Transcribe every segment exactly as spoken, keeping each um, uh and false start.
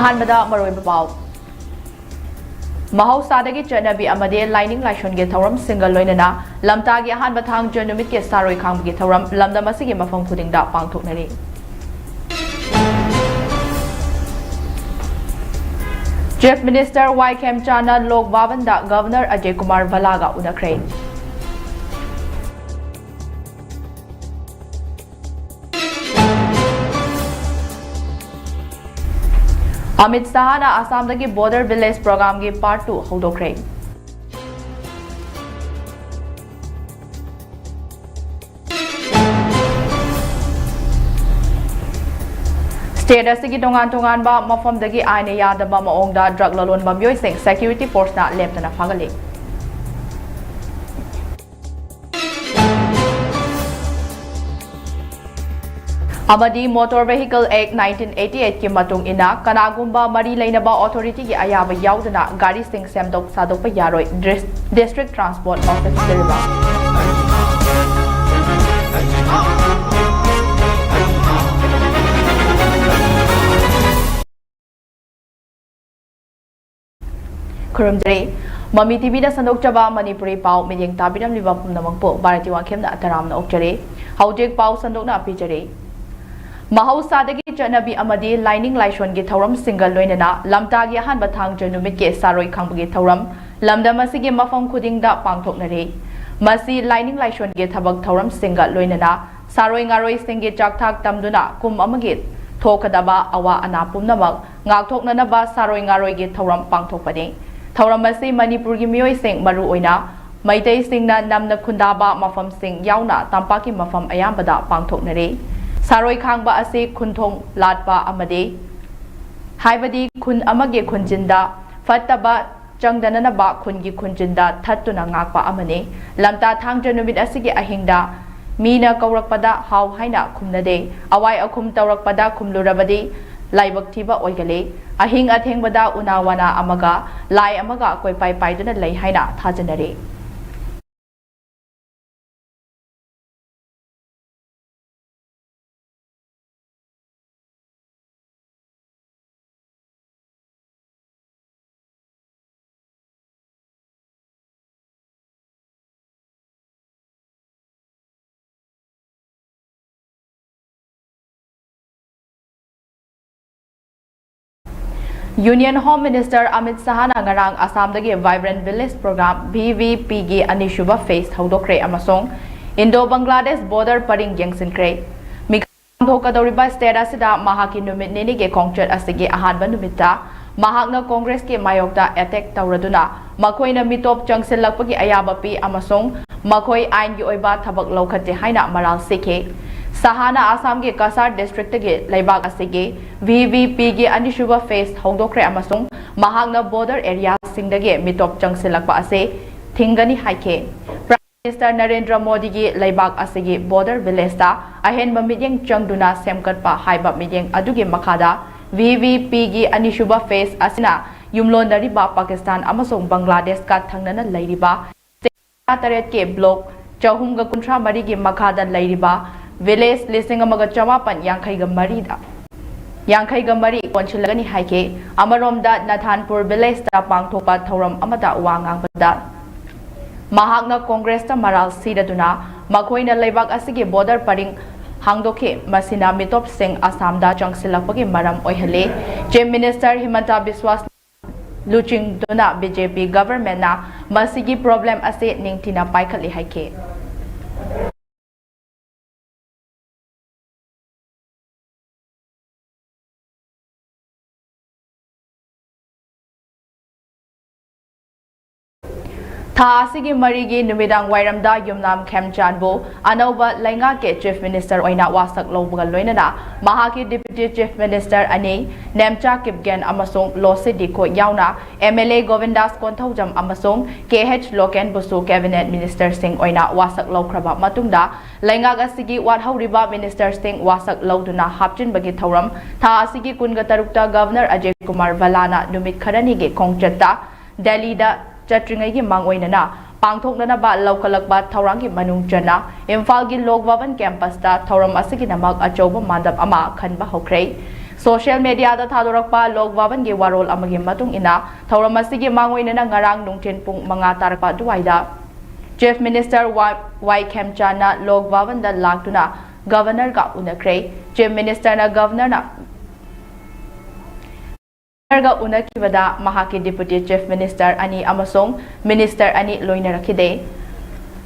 ꯑꯍꯥꯟꯕꯗ ꯃꯔꯨꯑꯣꯏꯕ ꯄꯥꯎ꯫ ꯃꯍꯧꯁꯥꯗꯒꯤ ꯆꯠꯅꯕꯤ ꯑꯃꯗꯤ ꯂꯥꯏꯅꯤꯡ ꯂꯥꯏꯁꯣꯟꯒꯤ ꯊꯧꯔꯝꯁꯤꯡꯒ ꯂꯣꯏꯅꯅ ꯂꯝꯇꯥꯒꯤ ꯑꯍꯥꯟꯕ ꯊꯥꯡꯖ ꯅꯨꯃꯤꯠꯀꯤ ꯁꯥꯔꯣꯏ ꯈꯥꯡꯕꯒꯤ ꯊꯧꯔꯝ ꯂꯝꯗꯝ ꯑꯁꯤꯒꯤ ꯃꯐꯝ ꯈꯨꯗꯤꯡꯗ ꯄꯥꯡꯊꯣꯛꯅꯔꯤ꯫ Chief Minister ꯋꯥꯏ ꯈꯦꯝꯆꯥꯅ ꯂꯣꯛ ꯚꯕꯟꯗ Governor Ajay Kumar ꯚꯜꯂꯥꯒ ꯎꯅꯈ꯭ꯔꯦ꯫ Amit ꯁꯍꯥꯅ ꯑꯁꯥꯝꯗꯒꯤ Border Village Programꯒꯤ Part two ꯍꯧꯗꯣꯛꯈ꯭ꯔꯦ꯫ State ꯑꯁꯤꯒꯤ ꯇꯣꯉꯥꯟ ꯇꯣꯉꯥꯟꯕ ꯃꯐꯝꯗꯒꯤ ꯑꯥꯏꯟꯅ ꯌꯥꯗꯕ ꯃꯑꯣꯡꯗ drug ꯂꯂꯣꯟꯕ ꯃꯤꯑꯣꯏꯁꯤꯡ security forceꯅ ꯂꯦꯞꯇꯅ ꯐꯥꯒꯠꯂꯤ꯫ ꯑꯃꯗꯤ Motor Vehicle Act nineteen eighty eightꯀꯤ ꯃꯇꯨꯡ ꯏꯟꯅ ꯀꯅꯥꯒꯨꯝꯕ ꯃꯔꯤ ꯂꯩꯅꯕ authorityꯒꯤ ꯑꯌꯥꯕ ꯌꯥꯎꯗꯅ ꯒꯥꯔꯤꯁꯤꯡ ꯁꯦꯝꯗꯣꯛ ꯁꯥꯗꯣꯛꯄ ꯌꯥꯔꯣꯏ, Dis-, District Transport Office Jiribam. ꯈꯨꯔꯨꯝꯖꯔꯤ꯫ ꯃꯃꯤ ꯇꯤꯚꯤꯗ ꯁꯟꯗꯣꯛꯆꯕ ꯃꯅꯤꯄꯨꯔꯤ ꯄꯥꯎ ꯃꯤꯠꯌꯦꯡ ꯇꯥꯕꯤꯔꯝꯂꯤꯕ ꯄꯨꯝꯅꯃꯛꯄꯨ ꯚꯥꯔꯇꯤ ꯋꯥꯡꯈꯦꯝꯅ ꯇꯔꯥꯝꯅ ꯑꯣꯛꯆꯔꯤ꯫ ꯍꯧꯖꯤꯛ ꯄꯥꯎ ꯁꯟꯗꯣꯛꯅ ꯄꯤꯖꯔꯤ꯫ ꯃꯍꯧꯁꯥꯗꯒꯤ ꯆꯠꯅꯕꯤ ꯑꯃꯗꯤ ꯂꯥꯏꯅꯤꯡ ꯂꯥꯏꯁꯣꯟꯒꯤ ꯊꯧꯔꯝꯁꯤꯡꯒ ꯂꯣꯏꯅꯅ ꯂꯝꯇꯥꯒꯤ ꯑꯍꯥꯟꯕ ꯊꯥꯡꯖ ꯅꯨꯃꯤꯠꯀꯤ ꯁꯥꯔꯣꯏ ꯈꯥꯡꯕꯒꯤ ꯊꯧꯔꯝ ꯂꯝꯗꯝ ꯑꯁꯤꯒꯤ ꯃꯐꯝ ꯈꯨꯗꯤꯡꯗ ꯄꯥꯡꯊꯣꯛꯅꯔꯤ꯫ ꯃꯁꯤ ꯂꯥꯏꯅꯤꯡ ꯂꯥꯏꯁꯣꯟꯒꯤ ꯊꯕꯛ ꯊꯧꯔꯝꯁꯤꯡꯒ ꯂꯣꯏꯅꯅ ꯁꯥꯔꯣꯏ ꯉꯥꯔꯣꯏꯁꯤꯡꯒꯤ ꯆꯥꯛꯊꯥꯛ ꯇꯝꯗꯨꯅ ꯀꯨꯝ ꯑꯃꯒꯤ ꯊꯣꯛꯀꯗꯕ ꯑꯋꯥ ꯑꯅꯥ ꯄꯨꯝꯅꯃꯛ ꯉꯥꯛꯊꯣꯛꯅꯅꯕ ꯁꯥꯔꯣꯏ ꯉꯥꯔꯣꯏꯒꯤ ꯊꯧꯔꯝ ꯄꯥꯡꯊꯣꯛꯄꯅꯤ꯫ ꯊꯧꯔꯝ ꯑꯁꯤ ꯃꯅꯤꯄꯨꯔꯒꯤ ꯃꯤꯑꯣꯏꯁꯤꯡ, ꯃꯔꯨꯑꯣꯏꯅ ꯃꯩꯇꯩꯁꯤꯡꯅ ꯅꯝꯅ ꯈꯨꯟꯗꯥꯕ ꯃꯐꯝꯁꯤꯡ ꯌꯥꯎꯅ ꯇꯝꯄꯥꯛꯀꯤ ꯃꯐꯝ ꯑꯌꯥꯝꯕꯗ ꯄꯥꯡꯊꯣꯛꯅꯔꯤ꯫ ꯁꯥꯔꯣꯏ ꯈꯥꯡꯕ ꯑꯁꯤ ꯈꯨꯟꯊꯣꯡ ꯂꯥꯠꯄ ꯑꯃꯗꯤ, ꯍꯥꯏꯕꯗꯤ ꯈꯨꯟ ꯑꯃꯒꯤ ꯈꯨꯟꯖꯤꯟꯗ ꯐꯠꯇꯕ ꯆꯪꯗꯅꯅꯕ ꯈꯨꯟꯒꯤ ꯈꯨꯟꯖꯤꯟꯗ ꯊꯠꯇꯨꯅ ꯉꯥꯛꯄ ꯑꯃꯅꯤ꯫ ꯂꯝꯇꯥ ꯊꯥꯡꯖ ꯅꯨꯃꯤꯠ ꯑꯁꯤꯒꯤ ꯑꯍꯤꯡꯗ ꯃꯤꯅ ꯀꯧꯔꯛꯄꯗ ꯍꯥꯎ ꯍꯥꯏꯅ ꯈꯨꯝꯅꯗꯦ꯫ ꯑꯋꯥꯏ ꯑꯈꯨꯝ ꯇꯧꯔꯛꯄꯗ ꯈꯨꯝꯂꯨꯔꯕꯗꯤ ꯂꯥꯏꯕꯛ ꯊꯤꯕ ꯑꯣꯏꯒꯜꯂꯤ꯫ ꯑꯍꯤꯡ ꯑꯊꯦꯡꯕꯗ ꯎꯅꯥ ꯋꯥꯅꯥ ꯑꯃꯒ ꯂꯥꯏ ꯑꯃꯒ ꯀꯣꯏꯄꯥꯏ ꯄꯥꯏꯗꯨꯅ ꯂꯩ ꯍꯥꯏꯅ ꯊꯥꯖꯅꯔꯤ꯫ Union Home Minister Amit Shahꯅ ꯉꯔꯥꯡ ꯑꯁꯥꯝꯗꯒꯤ Vibrant Village Program, V V P ꯒꯤ ꯑꯅꯤꯁꯨꯕ phase ꯍꯧꯗꯣꯛꯈ꯭ꯔꯦ ꯑꯃꯁꯨꯡ Indo-Bangladesh border ꯄꯔꯤꯡ ꯌꯦꯡꯁꯤꯟꯈ꯭ꯔꯦ꯫ ꯃꯤꯈꯜ ꯄꯥꯡꯊꯣꯛꯀꯗꯧꯔꯤꯕ state ꯑꯁꯤꯗ ꯃꯍꯥꯛꯀꯤ ꯅꯨꯃꯤꯠ ꯅꯤꯅꯤꯒꯤ ꯈꯣꯡꯆꯠ ꯑꯁꯤꯒꯤ ꯑꯍꯥꯟꯕ ꯅꯨꯃꯤꯠꯇ ꯃꯍꯥꯛꯅ Congressꯀꯤ ꯃꯥꯌꯣꯛꯇ attack ꯇꯧꯔꯗꯨꯅ ꯃꯈꯣꯏꯅ ꯃꯤꯇꯣꯞ ꯆꯪꯁꯤꯜꯂꯛꯄꯒꯤ ꯑꯌꯥꯕ ꯄꯤ ꯑꯃꯁꯨꯡ ꯃꯈꯣꯏ ꯑꯥꯏꯟꯒꯤ ꯑꯣꯏꯕ ꯊꯕꯛ ꯂꯧꯈꯠꯇꯦ ꯍꯥꯏꯅ ꯃꯔꯥꯜ ꯁꯤꯈꯤ꯫ ꯁꯍꯥꯅ ꯑꯁꯥꯝꯒꯤ ꯀꯁꯥꯔ districtꯒꯤ ꯂꯩꯕꯥꯛ ꯑꯁꯤꯒꯤ V V P ꯒꯤ ꯑꯅꯤꯁꯨꯕ phase ꯍꯧꯗꯣꯛꯈ꯭ꯔꯦ ꯑꯃꯁꯨꯡ ꯃꯍꯥꯛꯅ border areaꯁꯤꯡꯗꯒꯤ ꯃꯤꯇꯣꯞ ꯆꯪꯁꯤꯜꯂꯛꯄ ꯑꯁꯤ ꯊꯤꯡꯒꯅꯤ ꯍꯥꯏꯈꯤ꯫ Prime Minister ꯅꯔꯦꯟꯗ꯭ꯔ ꯃꯣꯗꯤꯒꯤ ꯂꯩꯕꯥꯛ ꯑꯁꯤꯒꯤ border villageꯇ ꯑꯍꯦꯟꯕ ꯃꯤꯠꯌꯦꯡ ꯆꯪꯗꯨꯅ ꯁꯦꯝꯒꯠꯄ ꯍꯥꯏꯕ ꯃꯤꯠꯌꯦꯡ ꯑꯗꯨꯒꯤ ꯃꯈꯥꯗ V V P ꯒꯤ ꯑꯅꯤꯁꯨꯕ phase ꯑꯁꯤꯅ ꯌꯨꯝꯂꯣꯟꯅꯔꯤꯕ ꯄꯥꯀꯤꯁꯇꯥꯟ ꯑꯃꯁꯨꯡ ꯕꯪꯒ꯭ꯂꯥꯗꯦꯁꯀ ꯊꯪꯅꯅ ꯂꯩꯔꯤꯕ ꯇꯔꯦꯠꯀꯤ block ꯆꯍꯨꯝꯒ ꯀꯨꯟꯊ꯭ꯔꯥ ꯃꯔꯤꯒꯤ ꯃꯈꯥꯗ ꯂꯩꯔꯤꯕ village ꯂꯤꯁꯤꯡ ꯑꯃꯒ ꯆꯃꯥꯄꯟ ꯌꯥꯡꯈꯩꯒ ꯃꯔꯤꯗ, ꯌꯥꯡꯈꯩꯒ ꯃꯔꯤ ꯀꯣꯟꯁꯤꯜꯂꯒꯅꯤ ꯍꯥꯏꯈꯤ꯫ ꯑꯃꯔꯣꯝꯗ ꯅꯊꯥꯟꯄꯨꯔ villageꯇ ꯄꯥꯡꯊꯣꯛꯄ ꯊꯧꯔꯝ ꯑꯃꯗ ꯋꯥ ꯉꯥꯡꯕꯗ ꯃꯍꯥꯛꯅ Congressꯇ ꯃꯔꯥꯜ ꯁꯤꯔꯗꯨꯅ ꯃꯈꯣꯏꯅ ꯂꯩꯕꯥꯛ ꯑꯁꯤꯒꯤ border ꯄꯔꯤꯡ ꯍꯥꯡꯗꯣꯛꯈꯤ, ꯃꯁꯤꯅ ꯃꯤꯇꯣꯞꯁꯤꯡ ꯑꯁꯥꯝꯗ ꯆꯪꯁꯤꯜꯂꯛꯄꯒꯤ ꯃꯔꯝ ꯑꯣꯏꯍꯜꯂꯤ꯫ Chief Minister ꯍꯤꯃꯟꯇ ꯕꯤꯁ꯭ꯋꯥꯁ ꯂꯨꯆꯤꯡꯗꯨꯅ B J P governmentꯅ ꯃꯁꯤꯒꯤ problem ꯑꯁꯤ ꯅꯤꯡꯊꯤꯅ ꯄꯥꯏꯈꯠꯂꯤ ꯍꯥꯏꯈꯤ꯫ ꯊꯥ ꯑꯁꯤꯒꯤ ꯃꯔꯤꯒꯤ ꯅꯨꯃꯤꯗꯥꯡ ꯋꯥꯏꯔꯝꯗ ꯌꯨꯝꯅꯥꯝ ꯈꯦꯝꯆꯥꯟꯕꯨ ꯑꯅꯧꯕ ꯂꯩꯉꯥꯛꯀꯤ Chief Minister ꯑꯣꯏꯅ ꯋꯥꯁꯛ ꯂꯧꯕꯒ ꯂꯣꯏꯅꯅ ꯃꯍꯥꯛꯀꯤ Deputy Chief Minister ꯑꯅꯤ, ꯅꯦꯝꯆꯥ ꯀꯤꯞꯒꯦꯟ ꯑꯃꯁꯨꯡ ꯂꯣꯁꯤ ꯗꯤꯈꯣ ꯌꯥꯎꯅ M L A ꯒꯣꯕꯤꯟꯗꯥꯁ ꯀꯣꯟꯊꯧꯖꯝ ꯑꯃꯁꯨꯡ K H ꯂꯣꯀꯦꯟꯕꯨꯁꯨ Cabinet Ministerꯁꯤꯡ ꯑꯣꯏꯅ ꯋꯥꯁꯛ ꯂꯧꯈ꯭ꯔꯕ ꯃꯇꯨꯡꯗ, ꯂꯩꯉꯥꯛ ꯑꯁꯤꯒꯤ ꯋꯥꯠꯍꯧꯔꯤꯕ ministerꯁꯤꯡ ꯋꯥꯁꯛ ꯂꯧꯗꯨꯅ ꯍꯥꯞꯆꯤꯟꯕꯒꯤ ꯊꯧꯔꯝ ꯊꯥ ꯑꯁꯤꯒꯤ ꯀꯨꯟꯒ ꯇꯔꯨꯛꯇ Governor ꯑꯖꯌ ꯀꯨꯃꯥꯔ ꯚꯜꯂꯥꯅ ꯅꯨꯃꯤꯠ ꯈꯔꯅꯤꯒꯤ ꯈꯣꯡꯆꯠꯇ ꯗꯦꯜꯂꯤꯗ ꯆꯠꯇ꯭ꯔꯤꯉꯩꯒꯤ ꯃꯥꯡꯑꯣꯏꯅꯅ ꯄꯥꯡꯊꯣꯛꯅꯅꯕ ꯂꯧꯈꯠꯂꯛꯄ ꯊꯧꯔꯥꯡꯒꯤ ꯃꯅꯨꯡ ꯆꯟꯅ ꯏꯝꯐꯥꯜꯒꯤ ꯂꯣꯛ ꯚꯕꯟ campusꯇ ꯊꯧꯔꯝ ꯑꯁꯤꯒꯤꯗꯃꯛ ꯑꯆꯧꯕ ꯃꯥꯟꯗꯞ ꯑꯃ ꯈꯟꯕ ꯍꯧꯈ꯭ꯔꯦ꯫ Social mediaꯗ ꯊꯥꯗꯣꯔꯛꯄ ꯂꯣꯛ ꯚꯕꯟꯒꯤ ꯋꯥꯔꯣꯜ ꯑꯃꯒꯤ ꯃꯇꯨꯡ ꯏꯟꯅ, ꯊꯧꯔꯝ ꯑꯁꯤꯒꯤ ꯃꯥꯡꯑꯣꯏꯅꯅ ꯉꯔꯥꯡ ꯅꯨꯡꯊꯤꯜ ꯄꯨꯡ ꯃꯉꯥ ꯇꯥꯔꯛꯄ ꯑꯗꯨꯋꯥꯏꯗ Chief Minister ꯋꯥꯏ, ꯋꯥꯏ ꯈꯦꯝꯆꯥꯟꯅ ꯂꯣꯛ ꯚꯕꯟꯗ ꯂꯥꯛꯇꯨꯅ Governorꯒ ꯎꯅꯈ꯭ꯔꯦ꯫ Chief Ministerꯅ Governorꯅ Governorꯒ ꯎꯅꯈꯤꯕꯗ ꯃꯍꯥꯛꯀꯤ Deputy Chief Minister ꯑꯅꯤ ꯑꯃꯁꯨꯡ Minister ꯑꯅꯤ ꯂꯣꯏꯅꯔꯛꯈꯤꯗꯦ꯫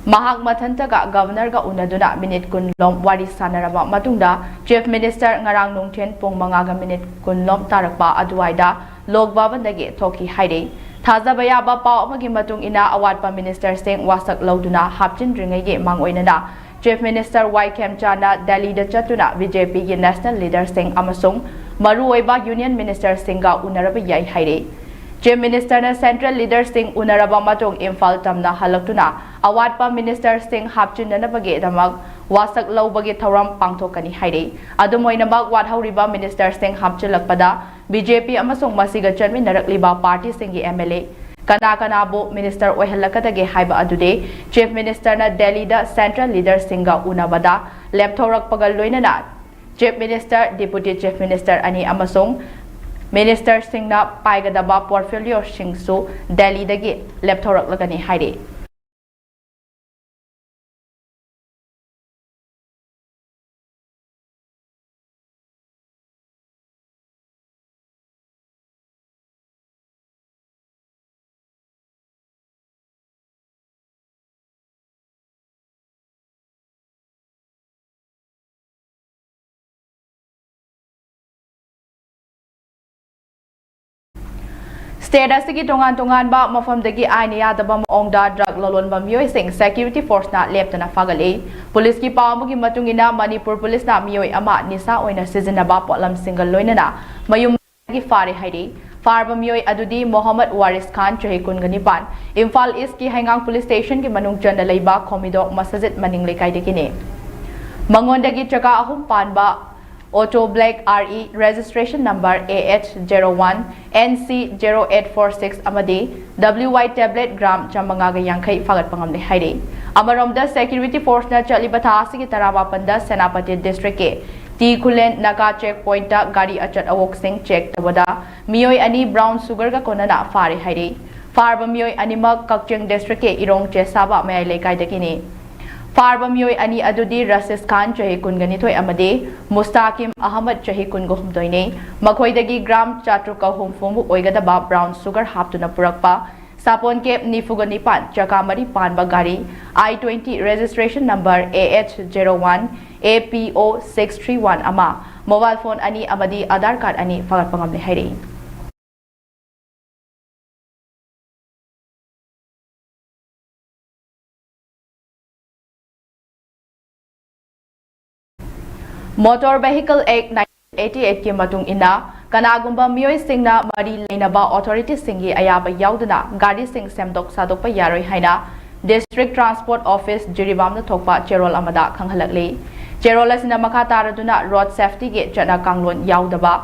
ꯃꯍꯥꯛ ꯃꯊꯟꯇꯒ Governorꯒ ꯎꯅꯗꯨꯅ ꯃꯤꯅꯤꯠ ꯀꯨꯟ ꯂꯣꯝ ꯋꯥꯔꯤ ꯁꯥꯟꯅꯔꯕ ꯃꯇꯨꯡꯗ Chief Minister ꯉꯔꯥꯡ ꯅꯨꯡꯊꯤꯜ ꯄꯨꯡ ꯃꯉꯥꯒ ꯃꯤꯅꯤꯠ ꯀꯨꯟ ꯂꯣꯝ ꯇꯥꯔꯛꯄ ꯑꯗꯨꯋꯥꯏꯗ ꯂꯣꯛ ꯚꯕꯟꯗꯒꯤ ꯊꯣꯛꯈꯤ ꯍꯥꯏꯔꯤ꯫ ꯊꯥꯖꯕ ꯌꯥꯕ ꯄꯥꯎ ꯑꯃꯒꯤ ꯃꯇꯨꯡ ꯏꯟꯅ ꯑꯋꯥꯠꯄ Ministerꯁꯤꯡ ꯋꯥꯁꯛ ꯂꯧꯗꯨꯅ ꯍꯥꯞꯆꯤꯟꯗ꯭ꯔꯤꯉꯩꯒꯤ ꯃꯥꯡꯑꯣꯏꯅꯅ Chief Minister ꯋꯥꯏ ꯈꯦꯝꯆꯥꯅ ꯗꯦꯜꯂꯤꯗ ꯆꯠꯇꯨꯅ BJPꯒꯤ National Leaderꯁꯤꯡ ꯑꯃꯁꯨꯡ ꯃꯔꯨꯑꯣꯏꯕ Union Ministerꯁꯤꯡꯒ ꯎꯅꯔꯕ ꯌꯥꯏ ꯍꯥꯏꯔꯤ꯫ Chief Ministerꯅ Central Leaderꯁꯤꯡ ꯎꯅꯔꯕ ꯃꯇꯨꯡ ꯏꯝꯐꯥꯜ ꯇꯝꯅ ꯍꯜꯂꯛꯇꯨꯅ ꯑꯋꯥꯠꯄ Ministerꯁꯤꯡ ꯍꯥꯞꯆꯤꯟꯅꯅꯕꯒꯤꯗꯃꯛ ꯋꯥꯁꯛ ꯂꯧꯕꯒꯤ ꯊꯧꯔꯝ ꯄꯥꯡꯊꯣꯛꯀꯅꯤ ꯍꯥꯏꯔꯤ꯫ ꯑꯗꯨꯝ ꯑꯣꯏꯅꯃꯛ, ꯋꯥꯠꯍꯧꯔꯤꯕ Ministerꯁꯤꯡ ꯍꯥꯞꯆꯤꯜꯂꯛꯄꯗ BJP ꯑꯃꯁꯨꯡ ꯃꯁꯤꯒ ꯆꯠꯃꯤꯟꯅꯔꯛꯂꯤꯕ partyꯁꯤꯡꯒꯤ MLA ꯀꯅꯥ ꯀꯅꯥꯕꯨ Minister ꯑꯣꯏꯍꯜꯂꯛꯀꯗꯒꯦ ꯍꯥꯏꯕ ꯑꯗꯨꯗꯤ Chief Ministerꯅ ꯗꯦꯜꯂꯤꯗ Central Leaderꯁꯤꯡꯒ ꯎꯅꯕꯗ ꯂꯦꯞꯊꯣꯔꯛꯄꯒ ꯂꯣꯏꯅꯅ Chief Minister, Deputy Chief Minister ꯑꯅꯤ ꯑꯃꯁꯨꯡ Ministerꯁꯤꯡꯅ ꯄꯥꯏꯒꯗꯕ portfolioꯁꯤꯡꯁꯨ ꯗꯦꯜꯂꯤꯗꯒꯤ ꯂꯦꯞꯊꯣꯔꯛꯂꯒꯅꯤ ꯍꯥꯏꯔꯤ꯫ State ꯑꯁꯤꯒꯤ ꯇꯣꯉꯥꯟ ꯇꯣꯉꯥꯟꯕ ꯃꯐꯝꯗꯒꯤ ꯑꯥꯏꯟ ꯌꯥꯗꯕ ꯃꯑꯣꯡꯗ drug ꯂꯂꯣꯟꯕ ꯃꯤꯑꯣꯏꯁꯤꯡ security forceꯅ ꯂꯦꯞꯇꯅ ꯐꯥꯒꯠꯂꯤ꯫ Policeꯀꯤ ꯄꯥꯎ ꯑꯃꯒꯤ ꯃꯇꯨꯡ ꯏꯟꯅ, ꯃꯅꯤꯄꯨꯔ Policeꯅ ꯃꯤꯑꯣꯏ ꯑꯃ ꯅꯤꯁꯥ ꯑꯣꯏꯅ ꯁꯤꯖꯤꯟꯅꯕ ꯄꯣꯠꯂꯝꯁꯤꯡꯒ ꯂꯣꯏꯅꯅ ꯃꯌꯨꯝ ꯗꯒꯤ ꯐꯥꯔꯦ ꯍꯥꯏꯔꯤ꯫ ꯐꯥꯔꯕ ꯃꯤꯑꯣꯏ ꯑꯗꯨꯗꯤ ꯃꯣꯍꯝꯃꯗ ꯋꯥꯔꯤꯁ ꯈꯥꯟ, ꯆꯍꯤ ꯀꯨꯟꯒ ꯅꯤꯄꯥꯟ, ꯏꯝꯐꯥꯜ Eastꯀꯤ ꯍꯩꯉꯥꯡ Police Stationꯒꯤ ꯃꯅꯨꯡ ꯆꯟꯅ ꯂꯩꯕ ꯈꯣꯃꯤꯗꯣꯛ ꯃꯁꯖꯤꯗ ꯃꯅꯤꯡ ꯂꯩꯀꯥꯏꯗꯒꯤꯅꯤ꯫ ꯃꯉꯣꯟꯗꯒꯤ ꯆꯀꯥ ꯑꯍꯨꯝ ꯄꯥꯟꯕ Auto Black RE, registration number AH zero one NC zero eight four six ꯑꯃꯗꯤ WY tablet gram ꯆꯥꯃꯉꯥꯒ ꯌꯥꯡꯈꯩ ꯐꯥꯒꯠꯄ ꯉꯝꯂꯦ ꯍꯥꯏꯔꯤ꯫ ꯑꯃꯔꯣꯝꯗ, security forceꯅ ꯆꯠꯂꯤꯕ ꯊꯥ ꯑꯁꯤꯒꯤ ꯇꯔꯥꯃꯥꯄꯟꯗ ꯁꯦꯅꯥꯄꯇꯤ Districtꯀꯤ ꯇꯤ ꯈꯨꯂꯦꯟ ꯅꯥꯀꯥ check pointꯇ ꯒꯥꯔꯤ ꯑꯆꯠ ꯑꯋꯣꯛꯁꯤꯡ check ꯇꯧꯕꯗ ꯃꯤꯑꯣꯏ ꯑꯅꯤ brown sugarꯒ ꯀꯣꯟꯅꯅ ꯐꯥꯔꯦ ꯍꯥꯏꯔꯤ꯫ ꯐꯥꯔꯕ ꯃꯤꯑꯣꯏ ꯑꯅꯤꯃꯛ ꯀꯛꯆꯤꯡ Districtꯀꯤ ꯏꯔꯣꯡ ꯆꯦꯁꯥꯕ ꯃꯌꯥꯏ ꯂꯩꯀꯥꯏꯗꯒꯤꯅꯤ꯫ ꯐꯥꯔꯕ ꯃꯤꯑꯣꯏ ꯑꯅꯤ ꯑꯗꯨꯗꯤ ꯔꯁꯤꯁ ꯈꯥꯟ, ꯆꯍꯤ ꯀꯨꯟꯒ ꯅꯤꯊꯣꯏ, ꯑꯃꯗꯤ ꯃꯨꯁꯇꯥꯀꯤꯝ ꯑꯍꯃꯗ, ꯆꯍꯤ ꯀꯨꯟꯒ ꯍꯨꯝꯗꯣꯏꯅꯤ꯫ ꯃꯈꯣꯏꯗꯒꯤ ꯒ꯭ꯔꯥꯝ ꯆꯥꯇ꯭ꯔꯨꯛꯀ ꯍꯨꯝꯐꯨꯃꯨꯛ ꯑꯣꯏꯒꯗꯕ ꯕ꯭ꯔꯥꯎꯟ ꯁꯨꯒꯔ ꯍꯥꯞꯇꯨꯅ ꯄꯨꯔꯛꯄ ꯁꯥꯄꯣꯟ ꯀꯦꯞ ꯅꯤꯐꯨꯒ ꯅꯤꯄꯥꯟ, ꯆꯀꯥ ꯃꯔꯤ ꯄꯥꯟꯕ ꯒꯥꯔꯤ I twenty registration number A H zero one A P O six three one ꯑꯃ, ꯃꯣꯕꯥꯏꯜ ꯐꯣꯟ ꯑꯅꯤ ꯑꯃꯗꯤ ꯑꯥꯙꯥꯔ ꯀꯥꯔꯗ ꯑꯅꯤ ꯐꯥꯒꯠꯄ ꯉꯝꯂꯦ ꯍꯥꯏꯔꯛꯏ꯫ Motor Vehicle Act nineteen eighty eight ꯀꯤ ꯃꯇꯨꯡ ꯏꯟꯅ, ꯀꯅꯥꯒꯨꯝꯕ ꯃꯤꯑꯣꯏꯁꯤꯡꯅ ꯃꯔꯤ ꯂꯩꯅꯕ ꯑꯣꯊꯣꯔꯤꯇꯤꯁꯤꯡꯒꯤ ꯑꯌꯥꯕ ꯌꯥꯎꯗꯅ ꯒꯥꯔꯤꯁꯤꯡ ꯁꯦꯝꯗꯣꯛ ꯁꯥꯗꯣꯛꯄ ꯌꯥꯔꯣꯏ ꯍꯥꯏꯅ District Transport Office ꯖꯤꯔꯤꯕꯥꯝꯅ ꯊꯣꯛꯄ ꯆꯦꯔꯣꯜ ꯑꯃꯗ ꯈꯪꯍꯜꯂꯛꯂꯤ꯫ ꯆꯦꯔꯣꯜ ꯑꯁꯤꯅ ꯃꯈꯥ ꯇꯥꯔꯗꯨꯅ ꯔꯣꯗ ꯁꯦꯐꯇꯤꯒꯤ ꯆꯠꯅ ꯀꯥꯡꯂꯣꯟ ꯌꯥꯎꯗꯕ,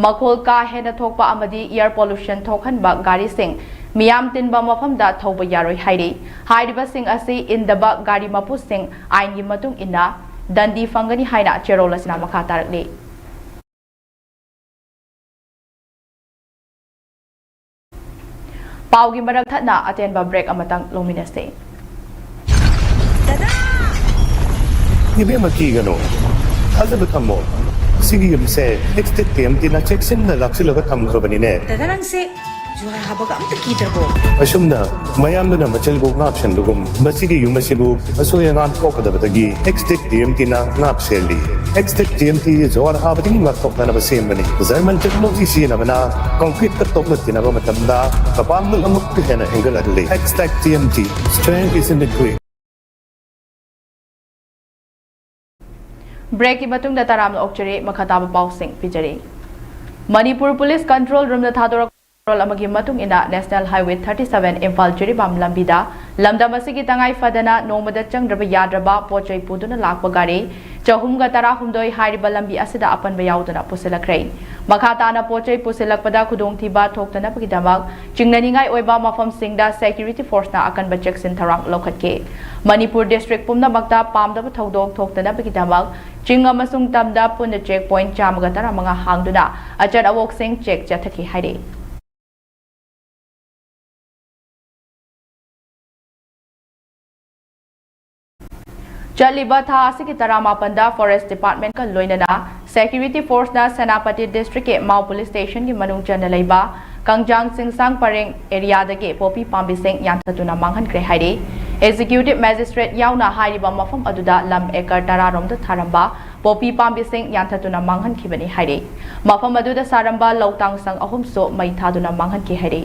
ꯃꯈꯣꯜ ꯀꯥ ꯍꯦꯟꯅ ꯊꯣꯛꯄ ꯑꯃꯗꯤ air pollution ꯊꯣꯛꯍꯟꯕ ꯒꯥꯔꯤꯁꯤꯡ ꯃꯤꯌꯥꯝ ꯇꯤꯟꯕ ꯃꯐꯝꯗ ꯊꯧꯕ ꯌꯥꯔꯣꯏ ꯍꯥꯏꯔꯤ꯫ ꯍꯥꯏꯔꯤꯕꯁꯤꯡ ꯑꯁꯤ ꯏꯟꯗꯕ ꯒꯥꯔꯤ ꯃꯄꯨꯁꯤꯡ ꯑꯥꯏꯟꯒꯤ ꯃꯇꯨꯡ ꯏꯟꯅ ꯗꯟꯗꯤ ꯐꯪꯒꯅꯤ ꯍꯥꯏꯅ ꯆꯦꯔꯣꯜ ꯑꯁꯤꯅ ꯃꯈꯥ ꯇꯥꯔꯛꯂꯤ꯫ ꯄꯥꯎꯒꯤ ꯃꯔꯛ ꯊꯠꯅ ꯑꯇꯦꯟꯕ ꯕ꯭ꯔꯦꯛ ꯑꯃꯇꯪ ꯂꯧꯃꯤꯟꯅꯁꯤ꯫ ꯏꯕꯦꯝꯃ, ꯀꯤꯒꯅꯨ, ꯊꯥꯖꯕ ꯊꯝꯃꯣ꯫ ꯁꯤꯒꯤ ꯌꯨꯝꯁꯦ ꯑꯦꯛꯁꯇꯦꯛ ꯇꯤ ꯑꯦꯝ ꯇꯤꯅ ꯆꯦꯛꯁꯤꯟꯅ ꯂꯥꯛꯁꯤꯜꯂꯒ ꯊꯝꯈ꯭ꯔꯕꯅꯤꯅꯦ꯫ ꯗꯗꯥ, ꯅꯪꯁꯦ ꯖꯨꯍꯥꯔ ꯍꯥꯕꯒ ꯑꯝꯇ ꯀꯤꯗ꯭ꯔꯕꯣ? ꯑꯁꯨꯝꯅ ꯃꯌꯥꯝꯗꯨꯅ ꯃꯆꯜꯕꯨ ꯉꯥꯛꯁꯦꯟꯕꯒꯨꯝ, ꯃꯁꯤꯒꯤ ꯌꯨꯝ ꯑꯁꯤꯕꯨ ꯑꯁꯣꯏ ꯑꯉꯥꯝ ꯊꯣꯛꯀꯗꯕꯗꯒꯤ ꯑꯦꯛꯁꯇꯦꯛ ꯇꯤ ꯑꯦꯝ ꯇꯤꯅ ꯉꯥꯛ ꯁꯦꯜꯂꯤ꯫ ꯑꯦꯛꯁꯇꯦꯛ ꯇꯤ ꯑꯦꯝ ꯇꯤ ꯖꯨꯍꯥꯔ ꯍꯥꯕꯗꯒꯤ ꯉꯥꯛꯊꯣꯛꯅꯅꯕ ꯁꯦꯝꯕꯅꯤ꯫ ꯖꯔꯃꯟ ꯇꯦꯛꯅꯣꯂꯣꯖꯤ ꯁꯤꯖꯤꯟꯅꯕꯅ ꯀꯪꯀ꯭ꯔꯤꯠꯀ ꯇꯣꯛꯅ ꯇꯤꯟꯅꯕ ꯃꯇꯝꯗ ꯀꯄꯥꯡꯒꯜ ꯑꯃꯨꯛꯀ ꯍꯦꯟꯅ ꯍꯦꯟꯒꯠꯍꯜꯂꯤ꯫ Xtech T M T, strength is in the grit. ꯕ꯭ꯔꯦꯛꯀꯤ ꯃꯇꯨꯡꯗ ꯇꯔꯥꯝꯅ ꯑꯣꯛꯆꯔꯤ, ꯃꯈꯥ ꯇꯥꯕ ꯄꯥꯎꯁꯤꯡ ꯄꯤꯖꯔꯤ꯫ ꯃꯅꯤꯄꯨꯔ ꯄꯨꯂꯤꯁ ꯀꯟꯇ꯭ꯔꯣꯜ ꯔꯨꯝꯅ ꯊꯥꯗꯣꯔꯛꯄ ꯄꯦꯔꯣꯜ ꯑꯃꯒꯤ ꯃꯇꯨꯡ ꯏꯟꯅ, national highway thirty seven Imphal ꯖꯤꯔꯤꯕꯥꯝ ꯂꯝꯕꯤꯗ ꯂꯝꯗꯝ ꯑꯁꯤꯒꯤ ꯇꯉꯥꯏ ꯐꯗꯅ ꯅꯣꯡꯃꯗ ꯆꯪꯗ꯭ꯔꯕ ꯌꯥꯗ꯭ꯔꯕ ꯄꯣꯠ ꯆꯩ ꯄꯨꯗꯨꯅ ꯂꯥꯛꯄ ꯒꯥꯔꯤ ꯆꯍꯨꯝꯒ ꯇꯔꯥꯍꯨꯝꯗꯣꯏ ꯍꯥꯏꯔꯤꯕ ꯂꯝꯕꯤ ꯑꯁꯤꯗ ꯑꯄꯟꯕ ꯌꯥꯎꯗꯅ ꯄꯨꯁꯤꯜꯂꯛꯈ꯭ꯔꯦ꯫ ꯃꯈꯥ ꯇꯥꯅ ꯄꯣꯠ ꯆꯩ ꯄꯨꯁꯤꯜꯂꯛꯄꯗ ꯈꯨꯗꯣꯡꯊꯤꯕ ꯊꯣꯛꯇꯅꯕꯒꯤꯗꯃꯛ ꯆꯤꯡꯅꯅꯤꯡꯉꯥꯏ ꯑꯣꯏꯕ ꯃꯐꯝꯁꯤꯡꯗ ꯁꯦꯀ꯭ꯌꯨꯔꯤꯇꯤ ꯐꯣꯔꯁꯅ ꯑꯀꯟꯕ ꯆꯦꯛꯁꯤꯟ ꯊꯧꯔꯥꯡ ꯂꯧꯈꯠꯈꯤ꯫ ꯃꯅꯤꯄꯨꯔ ꯗꯤꯁꯇ꯭ꯔꯤꯛ ꯄꯨꯝꯅꯃꯛꯇ ꯄꯥꯝꯗꯕ ꯊꯧꯗꯣꯛ ꯊꯣꯛꯇꯅꯕꯒꯤꯗꯃꯛ ꯆꯤꯡ ꯑꯃꯁꯨꯡ ꯇꯝꯗ ꯄꯨꯟꯅ ꯆꯦꯛ ꯄꯣꯏꯟꯠ ꯆꯥꯝꯃꯒ ꯇꯔꯥꯃꯉꯥ ꯍꯥꯡꯗꯨꯅ ꯑꯆꯠ ꯑꯋꯣꯛꯁꯤꯡ ꯆꯦꯛ ꯆꯠꯊꯈꯤ ꯍꯥꯏꯔꯤ꯫ ꯆꯠꯂꯤꯕ ꯊꯥ ꯑꯁꯤꯒꯤ ꯇꯔꯥꯃꯥꯄꯟꯗ Forest Departmentꯀ ꯂꯣꯏꯅꯅ Security Forceꯅ ꯁꯦꯅꯥꯄꯇꯤ Districtꯀꯤ ꯃꯥꯎ Police Stationꯒꯤ ꯃꯅꯨꯡ ꯆꯟꯅ ꯂꯩꯕ ꯀꯪꯖꯥꯡ ꯆꯤꯡꯁꯥꯡ ꯄꯔꯦꯡ areaꯗꯒꯤ ꯄꯣꯄꯤ ꯄꯥꯝꯕꯤꯁꯤꯡ ꯌꯥꯟꯊꯠꯇꯨꯅ ꯃꯥꯡꯍꯟꯈ꯭ꯔꯦ ꯍꯥꯏꯔꯤ꯫ Executive Magistrate ꯌꯥꯎꯅ ꯍꯥꯏꯔꯤꯕ ꯃꯐꯝ ꯑꯗꯨꯗ ꯂꯝ acre ꯇꯔꯥ ꯔꯣꯝꯗ ꯊꯥꯔꯝꯕ ꯄꯣꯄꯤ ꯄꯥꯝꯕꯤꯁꯤꯡ ꯌꯥꯟꯊꯠꯇꯨꯅ ꯃꯥꯡꯍꯟꯈꯤꯕꯅꯤ ꯍꯥꯏꯔꯤ꯫ ꯃꯐꯝ ꯑꯗꯨꯗ ꯁꯥꯔꯝꯕ ꯂꯧꯇꯥꯡ ꯁꯪ ꯑꯍꯨꯝꯁꯨ ꯃꯩ ꯊꯥꯗꯨꯅ ꯃꯥꯡꯍꯟꯈꯤ ꯍꯥꯏꯔꯤ꯫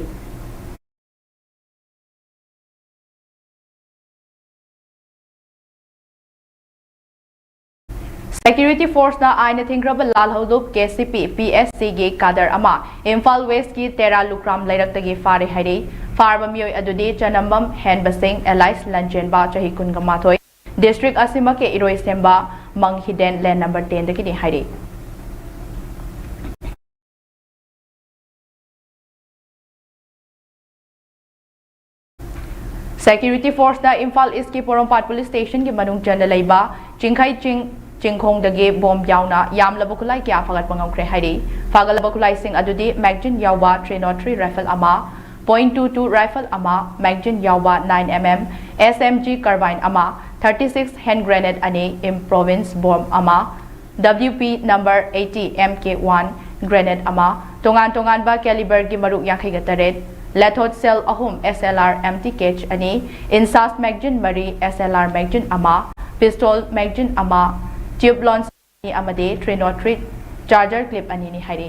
Security Forceꯅ ꯑꯥꯏꯟꯅ ꯊꯤꯡꯈ꯭ꯔꯕ ꯂꯥꯜꯍꯧꯂꯨꯞ KCP PSCꯒꯤ cadre ꯑꯃ ꯏꯝꯐꯥꯜ Westꯀꯤ ꯇꯦꯔꯥ ꯂꯨꯀ꯭ꯔꯥꯝ ꯂꯩꯔꯛꯇꯒꯤ ꯐꯥꯔꯦ ꯍꯥꯏꯔꯤ꯫ ꯐꯥꯔꯕ ꯃꯤꯑꯣꯏ ꯑꯗꯨꯗꯤ ꯆꯅꯝꯕꯝ ꯍꯦꯟꯕꯁꯤꯡ alias ꯂꯟꯆꯦꯟꯕ ꯆꯍꯤ ꯀꯨꯟꯒ ꯃꯥꯊꯣꯏ, district ꯑꯁꯤꯃꯛꯀꯤ ꯏꯔꯣꯏꯁꯦꯝꯕ ꯃꯪ ꯍꯤꯗꯦꯟ lane number tenꯗꯒꯤꯅꯤ ꯍꯥꯏꯔꯤ꯫ Security Forceꯅ ꯏꯝꯐꯥꯜ Eastꯀꯤ ꯄꯣꯔꯣꯝꯄꯥꯠ Police Stationꯒꯤ ꯃꯅꯨꯡ ꯆꯟꯅ ꯂꯩꯕ ꯆꯤꯡꯈꯩ ꯆꯤꯡ ꯆꯤꯡꯈꯣꯡꯗꯒꯤ ꯕꯣꯝ ꯌꯥꯎꯅ ꯌꯥꯝꯂꯕ ꯈꯨꯠꯂꯥꯏ ꯀꯌꯥ ꯐꯥꯒꯠꯄ ꯉꯝꯈ꯭ꯔꯦ ꯍꯥꯏꯔꯤ꯫ ꯐꯥꯒꯠꯂꯕ ꯈꯨꯠꯂꯥꯏꯁꯤꯡ ꯑꯗꯨꯗꯤ magazine ꯌꯥꯎꯕ three nought three rifle ꯑꯃ, point two two rifle ꯑꯃ, magazine ꯌꯥꯎꯕ nine MM SMG carbine ꯑꯃ, thirty six hand grenade ꯑꯅꯤ, improvised bomb ꯑꯃ, WP number eighty MK one grenade ꯑꯃ, ꯇꯣꯉꯥꯟ ꯇꯣꯉꯥꯟꯕ caliberꯒꯤ ꯃꯔꯨ ꯌꯥꯡꯈꯩꯒ ꯇꯔꯦꯠ, ꯂꯦꯊꯣꯠ ꯁꯦꯜ ꯑꯍꯨꯝ, SLR empty cage ꯑꯅꯤ, ꯏꯟꯁꯥꯁ magazine ꯃꯔꯤ, SLR magazine ꯑꯃ, pistol magazine ꯑꯃ, tube launcher ꯑꯅꯤ ꯑꯃꯗꯤ three nought three charger clip ꯑꯅꯤꯅꯤ ꯍꯥꯏꯔꯤ꯫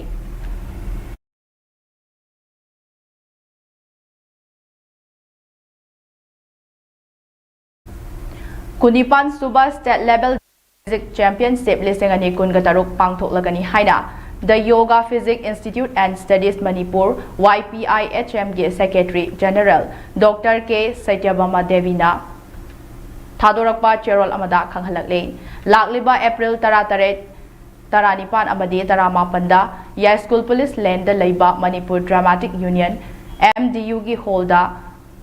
ꯀꯨꯟꯅꯤꯄꯥꯟ ꯁꯨꯕ State Level Physique Championship ꯂꯤꯁꯤꯡ ꯑꯅꯤ ꯀꯨꯟꯒ ꯇꯔꯨꯛ ꯄꯥꯡꯊꯣꯛꯂꯒꯅꯤ ꯍꯥꯏꯅ The Yoga Physique Institute and Studies Manipur, YPIHMꯒꯤ Secretary General Doctor K ꯁꯇ꯭ꯌꯚꯥꯃꯥ ꯗꯦꯕꯤꯅ ꯊꯥꯗꯣꯔꯛꯄ ꯆꯦꯔꯣꯜ ꯑꯃꯗ ꯈꯪꯍꯜꯂꯛꯂꯤ꯫ ꯂꯥꯛꯂꯤꯕ April ꯇꯔꯥꯇꯔꯦꯠ, ꯇꯔꯥꯅꯤꯄꯥꯟ ꯑꯃꯗꯤ ꯇꯔꯥꯃꯥꯄꯟꯗ ꯌꯥꯏꯁ꯭ꯀꯨꯜ Police Laneꯗ ꯂꯩꯕ Manipur Dramatic Union, MDUꯒꯤ hallꯗ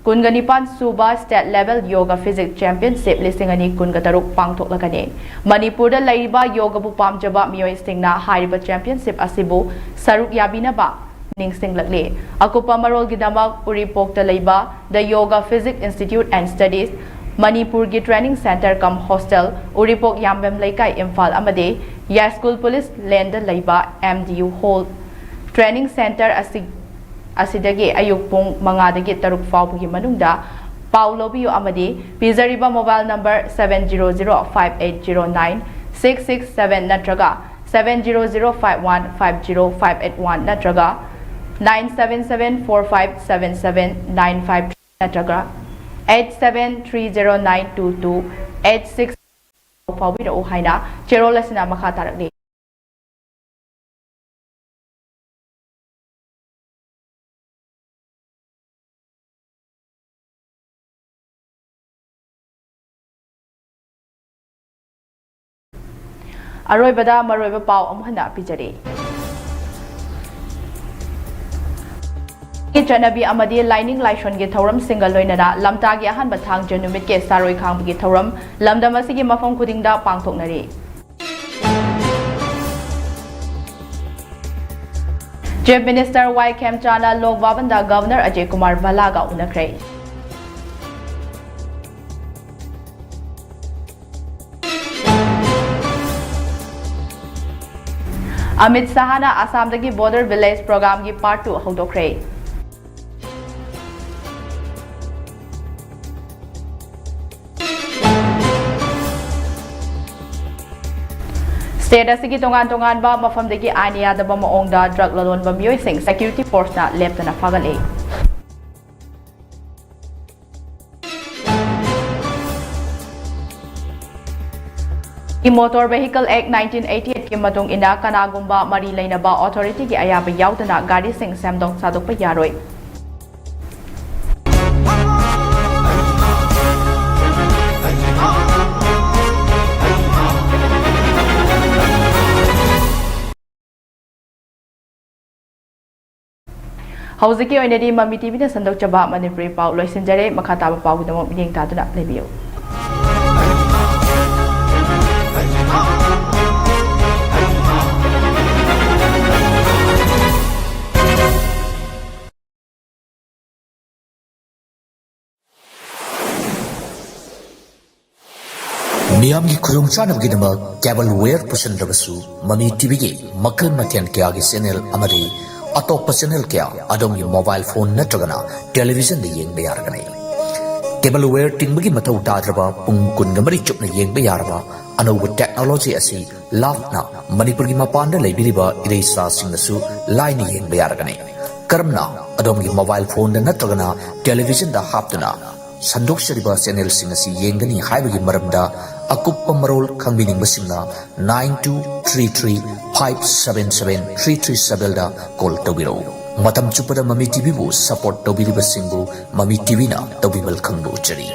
ꯀꯨꯟꯒ ꯅꯤꯄꯥꯟ ꯁꯨꯕ State Level Yoga Physique Championship ꯂꯤꯁꯤꯡ ꯑꯅꯤ ꯀꯨꯟꯒ ꯇꯔꯨꯛ ꯄꯥꯡꯊꯣꯛꯂꯒꯅꯤ꯫ ꯃꯅꯤꯄꯨꯔꯗ ꯂꯩꯔꯤꯕ ꯌꯣꯒꯕꯨ ꯄꯥꯝꯖꯕ ꯃꯤꯑꯣꯏꯁꯤꯡꯅ ꯍꯥꯏꯔꯤꯕ championship ꯑꯁꯤꯕꯨ ꯁꯔꯨꯛ ꯌꯥꯕꯤꯅꯕ ꯅꯤꯡꯁꯤꯡꯂꯛꯂꯤ꯫ ꯑꯀꯨꯞꯄ ꯃꯔꯣꯜꯒꯤꯗꯃꯛ ꯎꯔꯤꯄꯣꯛꯇ ꯂꯩꯕ The Yoga Physique Institute and Studies ꯃꯅꯤꯄꯨꯔꯒꯤ training centre cum hostel, ꯎꯔꯤꯄꯣꯛ ꯌꯥꯝꯕꯦꯝ ꯂꯩꯀꯥꯏ, ꯏꯝꯐꯥꯜ ꯑꯃꯗꯤ ꯌꯥꯏꯁ꯭ꯀꯨꯜ police laneꯗ ꯂꯩꯕ M D U hall꯫ Training centre ꯑꯁꯤ, ꯑꯁꯤꯗꯒꯤ ꯑꯌꯨꯛ ꯄꯨꯡ ꯃꯉꯥꯗꯒꯤ ꯇꯔꯨꯛ ꯐꯥꯎꯕꯒꯤ ꯃꯅꯨꯡꯗ ꯄꯥꯎ ꯂꯧꯕꯤꯌꯨ ꯑꯃꯗꯤ ꯄꯤꯖꯔꯤꯕ mobile number seven zero zero five eight zero nine six six seven ꯅꯠꯇ꯭ꯔꯒ seven zero zero five one five zero five eight one ꯅꯠꯇ꯭ꯔꯒ nine seven seven four five seven seven nine five three ꯅꯠꯇ꯭ꯔꯒ eight seven three zero nine two two eight six ꯐꯥꯎꯕꯤꯔꯛꯎ ꯍꯥꯏꯅ ꯆꯦꯔꯣꯜ ꯑꯁꯤꯅ ꯃꯈꯥ ꯇꯥꯔꯛꯂꯤ꯫ ꯑꯔꯣꯏꯕꯗ ꯃꯔꯨꯑꯣꯏꯕ ꯄꯥꯎ ꯑꯃꯨꯛ ꯍꯟꯅ ꯄꯤꯖꯔꯤ꯫ ꯆꯠꯅꯕꯤ ꯑꯃꯗꯤ ꯂꯥꯏꯅꯤꯡ ꯂꯥꯏꯁꯣꯟꯒꯤ ꯊꯧꯔꯝꯁꯤꯡꯒ ꯂꯣꯏꯅꯅ ꯂꯝꯇꯥꯒꯤ ꯑꯍꯥꯟꯕ ꯊꯥꯡꯖ ꯅꯨꯃꯤꯠꯀꯤ ꯆꯥꯔꯣꯏ ꯈꯥꯡꯕꯒꯤ ꯊꯧꯔꯝ ꯂꯝꯗꯝ ꯑꯁꯤꯒꯤ ꯃꯐꯝ ꯈꯨꯗꯤꯡꯗ ꯄꯥꯡꯊꯣꯛꯅꯔꯤ꯫ Chief Minister Y ꯈꯦꯝꯆꯥꯅ ꯂꯣꯛ ꯚꯕꯟꯗ Governor Ajay Kumar ꯚꯜꯂꯥꯒ ꯎꯅꯈ꯭ꯔꯦ꯫ Amit ꯁꯍꯥꯅ ꯑꯁꯥꯝꯗꯒꯤ Border Village Programꯒꯤ Part two ꯍꯧꯗꯣꯛꯈ꯭ꯔꯦ꯫ State ꯑꯁꯤꯒꯤ ꯇꯣꯉꯥꯟ ꯇꯣꯉꯥꯟꯕ ꯃꯐꯝꯗꯒꯤ ꯑꯥꯏꯟ ꯌꯥꯗꯕ ꯃꯑꯣꯡꯗ drug ꯂꯂꯣꯟꯕ ꯃꯤꯑꯣꯏꯁꯤꯡ security forceꯅ ꯂꯦꯞꯇꯅ ꯐꯥꯒꯠꯂꯤ꯫ Motor Vehicle Act nineteen eighty eightꯀꯤ ꯃꯇꯨꯡ ꯏꯟꯅ ꯀꯅꯥꯒꯨꯝꯕ ꯃꯔꯤ ꯂꯩꯅꯕ authorityꯒꯤ ꯑꯌꯥꯕ ꯌꯥꯎꯗꯅ ꯒꯥꯔꯤꯁꯤꯡ ꯁꯦꯝꯗꯣꯛ ꯁꯥꯗꯣꯛꯄ ꯌꯥꯔꯣꯏ꯫ ꯍꯧꯖꯤꯛꯀꯤ ꯑꯣꯏꯅꯗꯤ ꯃꯃꯤ ꯇꯤꯚꯤꯅ ꯁꯟꯗꯣꯛꯆꯕ ꯃꯅꯤꯄꯨꯔꯤ ꯄꯥꯎ ꯂꯣꯏꯁꯤꯟꯖꯔꯦ꯫ ꯃꯈꯥ ꯇꯥꯕ ꯄꯥꯎꯒꯤꯗꯃꯛ ꯃꯤꯠꯌꯦꯡ ꯇꯥꯗꯨꯅ ꯂꯩꯕꯤꯌꯨ꯫ ꯃꯤꯌꯥꯝꯒꯤ ꯈꯨꯗꯣꯡꯆꯥꯅꯕꯒꯤꯗꯃꯛ cable wire ꯄꯨꯁꯤꯟꯗ꯭ꯔꯕꯁꯨ, ꯃꯃꯤ ꯇꯤꯚꯤꯒꯤ ꯃꯈꯜ ꯃꯊꯦꯜ ꯀꯌꯥꯒꯤ ꯆꯦꯅꯦꯜ ꯑꯃꯗꯤ ꯑꯇꯣꯞꯄ ꯆꯦꯅꯦꯜ ꯀꯌꯥ ꯑꯗꯣꯝꯒꯤ ꯃꯣꯕꯥꯏꯜ ꯐꯣꯟ ꯅꯠꯇ꯭ꯔꯒꯅ ꯇꯦꯂꯤꯚꯤꯖꯟꯗ ꯌꯦꯡꯕ ꯌꯥꯔꯒꯅꯤ꯫ Cable wire ꯇꯤꯡꯕꯒꯤ ꯃꯊꯧ ꯇꯥꯗ꯭ꯔꯕ, ꯄꯨꯡ ꯀꯨꯟꯒ ꯃꯔꯤ ꯆꯨꯞꯅ ꯌꯦꯡꯕ ꯌꯥꯔꯕ ꯑꯅꯧꯕ ꯇꯦꯛꯅꯣꯂꯣꯖꯤ ꯑꯁꯤ ꯂꯥꯞꯅ ꯃꯅꯤꯄꯨꯔꯒꯤ ꯃꯄꯥꯟꯗ ꯂꯩꯕꯤꯔꯤꯕ ꯏꯔꯩꯆꯥꯁꯤꯡꯅꯁꯨ ꯂꯥꯏꯅ ꯌꯦꯡꯕ ꯌꯥꯔꯒꯅꯤ꯫ ꯀꯔꯝꯅ ꯑꯗꯣꯝꯒꯤ ꯃꯣꯕꯥꯏꯜ ꯐꯣꯟꯗ ꯅꯠꯇ꯭ꯔꯒꯅ ꯇꯦꯂꯤꯚꯤꯖꯟꯗ ꯍꯥꯞꯇꯨꯅ ꯁꯟꯗꯣꯛꯆꯔꯤꯕ ꯆꯦꯅꯦꯜꯁꯤꯡ ꯑꯁꯤ ꯌꯦꯡꯒꯅꯤ ꯍꯥꯏꯕꯒꯤ ꯃꯔꯝꯗ ꯑꯀꯨꯞꯄ ꯃꯔꯣꯜ ꯈꯪꯕꯤꯅꯤꯡꯕꯁꯤꯡꯅ nine two three three five seven seven three three sevenꯗ ꯀꯣꯜ ꯇꯧꯕꯤꯔꯛꯎ꯫ ꯃꯇꯝ ꯆꯨꯞꯄꯗ ꯃꯃꯤ ꯇꯤꯚꯤꯕꯨ ꯁꯄꯣꯔꯠ ꯇꯧꯕꯤꯔꯤꯕꯁꯤꯡꯕꯨ ꯃꯃꯤ ꯇꯤꯚꯤꯅ ꯇꯧꯕꯤꯃꯜ ꯈꯪꯕ ꯎꯠꯆꯔꯤ꯫